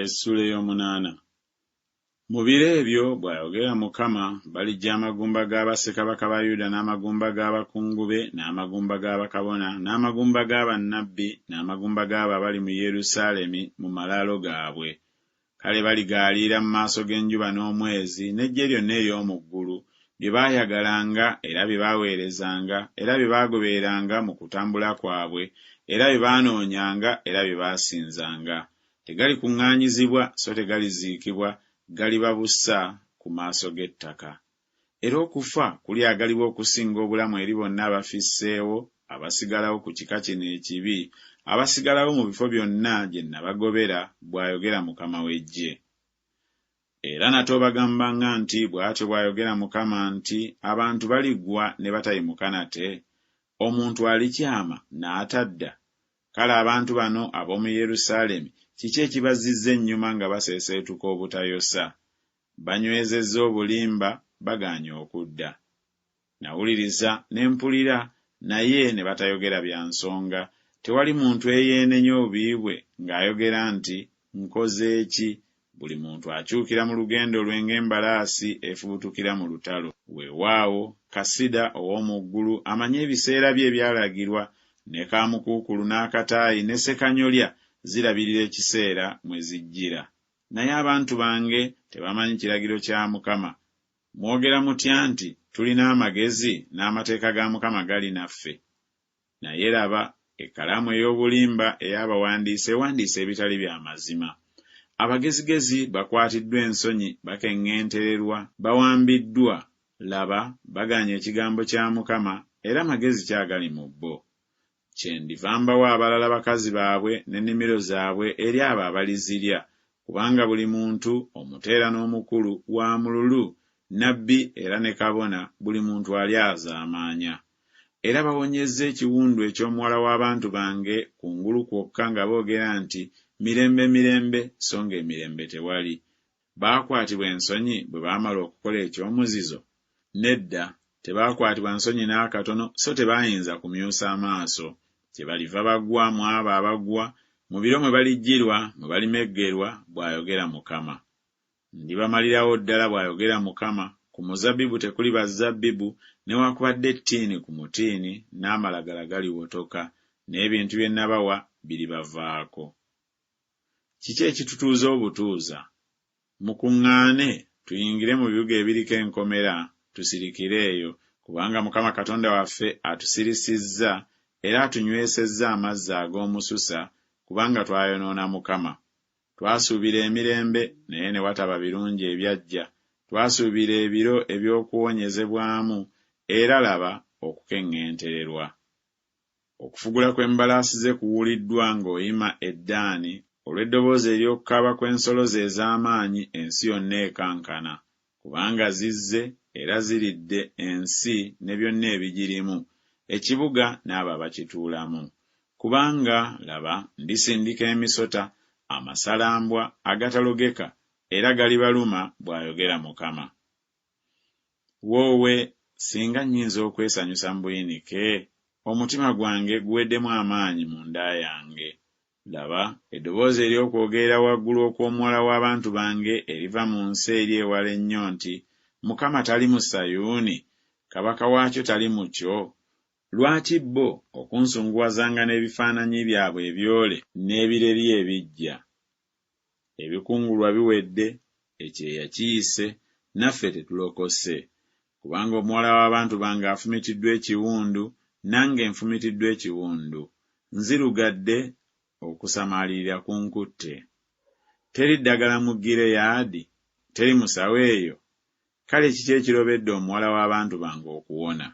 Essuula ey'omunaana. Mu biro ebyo, bw'ayogera Mukama, baliggya amagumba ga bassekabaka ba Yuda n'amagumba g'abakungu be n'amagumba ga bakabona n'amagumba ga bannabbi n'amagumba g'abo abali mu Yerusaalemi mu malaalo gaabwe. Kale baligaaliira mu maaso g'enjuba n'omwezi n'eggye lyonna ery'omu ggulu, bye baayagalanga era bye baaweerezanga era bye baagobereranga mu kutambula kwabwe era bye baanoonyanga era bye baasinzanga. Tegalikuŋŋaanyizibwa so tegaliziikibwa, galiba busa ku maaso g'ettaka. Era okufa kulyagalibwa okusinga obulamu eri bonna abafisseewo, abasigalawo ku kika kino ekibi, abasigalawo mu bifo byonna gye nnabagobera, bw'ayogera Mukama w'eggye. Era nate obagambanga nti Bw'atyo bw'ayogera Mukama nti Abantu baligwa ne batayimuka nate? Omuntu alikyama n'atadda? Kale abantu bano ab'omu Yerusaalemi kiki ekibazzizza ennyuma nga baseeseetuka obutayosa? Banywezezza obulimba, bagaanye okudda. Nawuliriza, ne mpulira, naye ne batayogera bya nsonga, tewali muntu eyeenenya obubi bwe ng'ayogera nti, Nkoze ki? Buli muntu akyukira mu lugendo lwe ng'embalaasi efubutukira mu lutalo. Weewaawo, kasida ow'omu ggulu amanyi ebiseera bye ebyalagirwa, ne kaamukuukulu n'akataayi ne ssekanyolya zirabirira ekiseera mwe zijjira. Naye abantu bange tebamanyi kiragiro kya Mukama. Mwogera mutya nti, Tulina amagezi, n'amateeka ga Mukama gali naffe? Naye laba, ekkalaamu ey'obulimba ey'abawandiisi ewandiise ebitali bya mazima. Abagezigezi bakwatiddwa ensonyi, bakeŋŋentererwa, bawambiddwa, laba, bagaanye ekigambo kya Mukama, era magezi ki agali mu bo? Kyendiva mbawa abalala bakazi baabwe n'ennimiro zaabwe eri abo abalizirya, kubanga buli muntu, omuto era n'omukulu, wa mululu, nnabbi era ne kabona, buli muntu alyazaamaanya. Era bawonyezza ekiwundu eky'omuwala w'abantu bange kungulu kwokka nga boogera nti, Mirembe, mirembe, so ng'emirembe tewali. Baakwatibwa ensonyi bwe baamala okukola eky'omuzizo? Nedda, tebaakwatibwa nsonyi n'akatono so tebaayinza kumyusa amaaso. Kyebaliva bagwa mu abo abagwa, mu biro mwe balijjirwa, mwe balimeggerwa, bw'ayogera Mukama. Ndibamalirawo ddala, bw'ayogera Mukama, ku muzabbibu tekuliba zabbibu, newakubadde ettiini ku mutiini, n'amalagala galiwotoka, n'ebintu bye nnabawa biribavaako. Kiki ekitutuuza obutuuza? Mukuŋŋaane, tuyingire mu bibuga ebiriko enkomera, tusirikire eyo, kubanga Mukama Katonda waffe atusirisizza, era atunywesezza amazzi ag'omususa, kubanga twayonoona Mukama. Twasuubira emirembe, naye ne wataba birungi ebyajja, twasuubira ebiro eby'okuwonyezebwamu, era laba, okukeŋŋentererwa. Okufugula kw'embalaasi ze kuwuliddwa ng'oyima e Ddaani, olw'eddoboozi ery'okukaaba kw'ensolo ze ez'amaanyi ensi yonna ekankana, kubanga zizze era ziridde ensi ne byonna ebigirimu, ekibuga n'abo abakituulamu. Kubanga, laba, ndisindika emisota, amasalambwa agatalogeka, era galibaluma, bw'ayogera Mukama. Woowe, singa nnyinza okwesanyusa mu buyinike! Omutima gwange guweddemu amaanyi munda yange. Laba, eddoboozi ery'okwogerera waggulu okw'omuwala w'abantu bange eriva mu nsi eri ewala ennyo nti, Mukama tali mu Sayuuni? Kabaka waakyo tali mu kyo? Lwaki bo okunsunguwazanga n'ebifaananyi byabwe ebyole n'ebireri ebiggya? Ebikungulwa biwedde, ekyeya kiyise, naffe tetulokose. Kubanga omuwala w'abantu bange afumitiddwa ekiwundu, nange nfumitiddwa ekiwundu. Nzirugadde, okusamaalirira kunkutte. Teri ddagala mu Gireyaadi? Teri musawo eyo? Kale kiki ekirobedde omuwala w'abantu bange okuwona?